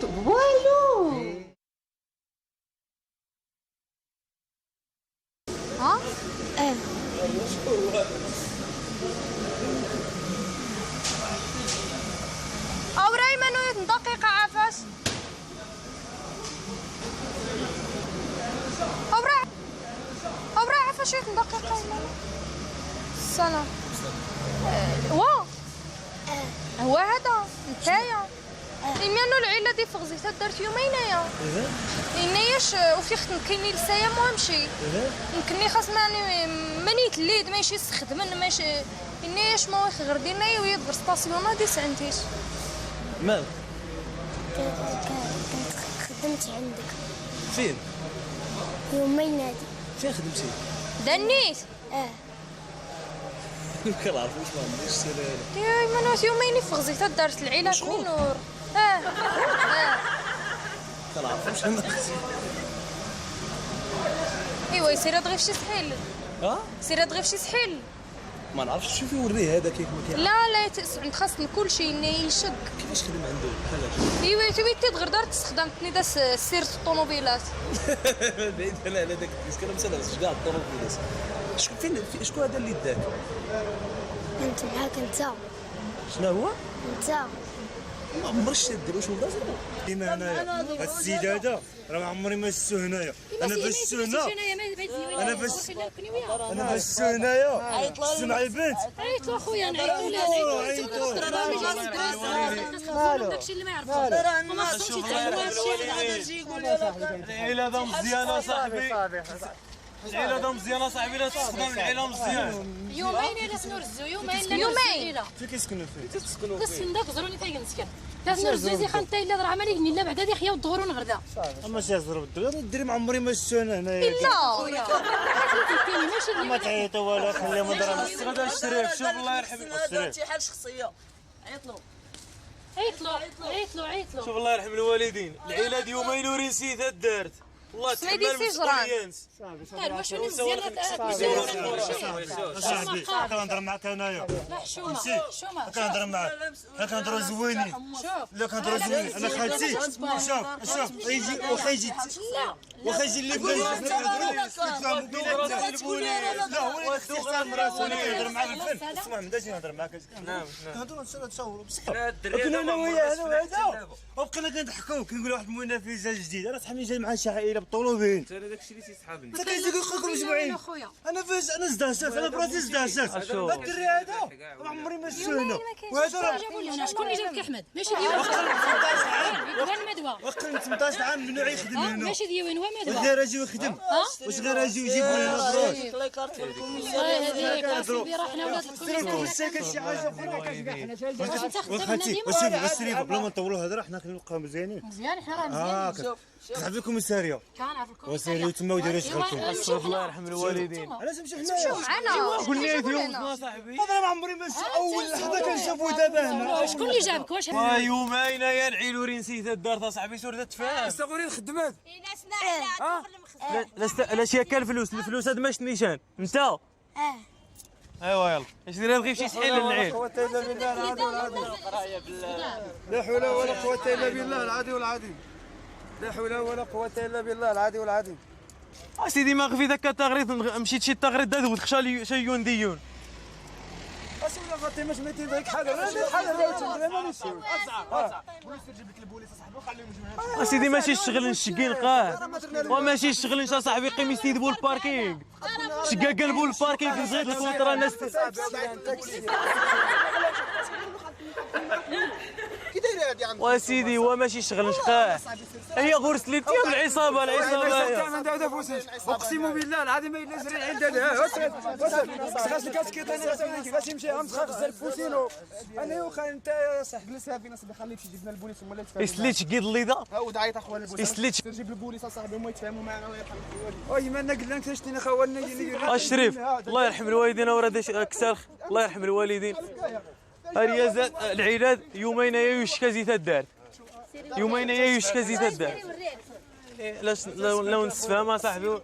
والو. ها؟ اه. اوراي منو دقيقة عافاش. اوراي اوراي عافاش دقيقة. السلام. وا هو هذا نتايا إميانو العيلة دي فغزيتا دارت يومين يا إنياش وفي خت كاينين لسايا مهمشي يمكنني خاص ماني ماني تليد ماشي استخدمن ماشي إنياش ما غردينا ويدبر ستاسيونا دي سعنتيش. مالك؟ كنت خدمت عندك. فين؟ يومين هادي. فين خدمتي؟ دنيت. ما كنعرفوش ما عنديش سير. يا منوس يومين فغزيتا دارت العيلة نور. كنعرفوش انا. ايوا سير دغيا في شي سحيل. ها؟ سير دغيا في شي سحيل. ما نعرفش. شوفي وريه هذا كيف ما كيعرف. لا لا عند خاصني كلشي يشك. كيفاش خدم عنده بحال هكا؟ ايوا تي تغير دارت استخدمتني داس سيرة الطوموبيلات. بعيد انا على داك ال disque، انا ما نعرفش كاع الطوموبيلات. شكون فين شكون هذا اللي داك؟ كنت معاك انت. شنو هو؟ انت. ما عمرك دير واش ولد ديما هنايا هاد السيد هذا راه ما عمري ما شفتو هنايا. انا فاش شفتو هنا انا فاش شفتو هنايا شفتو مع البنت. عيطوا اخويا نعيطوا له داكشي اللي ما يعرفوش وما خصهمش يتعلموا هادشي. العيلة هذا مزيانه صاحبي، العيلة هذا مزيانه صاحبي، لا تستخدم العيلة مزيان. يومين الا سنرزو يومين يومين. فين كيسكنوا فين؟ كتسكنوا فين؟ داك زروني تا نسكن لازم نرزو خان تا الا راه عملي لا بعدا دي خيا والظهور ونغردا. اما شي زرب الدري الدري ما عمري ما شفتو انا هنايا. لا ما تعيطوا ولا خليهم يضربوا. غدا الشريف شوف الله يرحم الشريف. شي حال شخصية. عيطلو عيطلو عيطلو عيطلو. شوف الله يرحم الوالدين، العيلة ديال يومين وريسيت دارت. والله تحمل المسؤولية. واش مزيان صاحبي كنهضر معاك انايا. لا حشومه حشومه كنهضر معاك، حنا كنهضروا زوينين. لا كنهضروا زوينين. انا خالتي شوف شوف يجي واخا يجي واخا يجي اللي بغا كنتفاهموا بيناتنا. لا هو اللي خصو يحترم راسو. انا كنهضر معاك بالفن. اسمع من داش نهضر معاك. كنهضروا نتصوروا بصح. كنا انا وياه انا وهذا وبقينا كنضحكوا كنقولوا واحد المنافسة جديدة. راه صاحبي جاي مع شي عائلة بالطوموبيل. انا داكشي اللي تيسحابني. انت كيجي كيقول مجموعين. انا فاش انا زدهشت، انا براسي زدهشت. الدري هذا ما عمري ما شفتو هنا. وهذا راه شكون اللي جابك احمد؟ ماشي ديوان. 18 عام وين مدوى. وقل 18 عام ممنوع يخدم هنا. ماشي ديوان ومدوى. واش غير اجي ويخدم؟ واش غير اجي ويجيب لنا دروس؟ الكوميسارية شي حاجة اخرى. وخالتي وشوفي الشريفة بلا ما نطولوا الهضرة حنا كنبقاو مزيانين. مزيان حنا راه مزيانين. كنعرف الكوميساريه. كنعرف الكوميساريه. وسيروا تما وديروا شغلكم. الله يرحم الوالدين. علاش نمشيو حنايا؟ معنا قلنا يوم صاحبي. هذا ما عمري ما اول لحظة كنشوفو دابا هنا. شكون اللي جابك؟ واش يومين يا العيل ورينسيت الدار صاحبي سور تفهم. استغوري الخدمات. لا لا شي هكا الفلوس، الفلوس هاد ماش نيشان انت. ايوا يلا اش دير غير شي سحيل للعيل. لا قوة الا بالله العلي العظيم. لا حول ولا قوة الا بالله العلي العظيم. لا حول ولا قوة الا بالله العلي العظيم. اسيدي ما غفي ذاك التغريد مشيت شي تغريد داد ودخشى شيون ديون. اسولا فاطمة سميتي ذاك حاضر حاضر مانيش. اسيدي ماشي الشغل نشقين قاه وماشي الشغل نشا صاحبي قيم يستيدبوا ال parking شقا قلبوا ال parking نزيد ال contrat الناس. واسيدي وماشي شغل نشقاه هي غرس لي تياب العصابة العصابة. اقسم بالله العظيم الا جري عند هذا خاص الكاسكيط انا غادي يمشي غنخرج الفوسينو انا وخا انت يا صاحبي جلسها فينا صاحبي خليه يمشي يجيب لنا البوليس هما اللي يتفاهموا. يسليت قيد الليضه عاود عيط اخويا البوليس. يسليت جيب البوليس اصاحبي هما يتفاهموا معنا الله يرحم الوالدين. اي مالنا قلنا لك شتينا خوالنا. الشريف الله يرحم الوالدين وراه كسالخ الله يرحم الوالدين. الريازات العيلات يومين يا يشكى زيت الدار يومين يا يشكى زيت الدار. لا لو نتفاهم اصاحبي.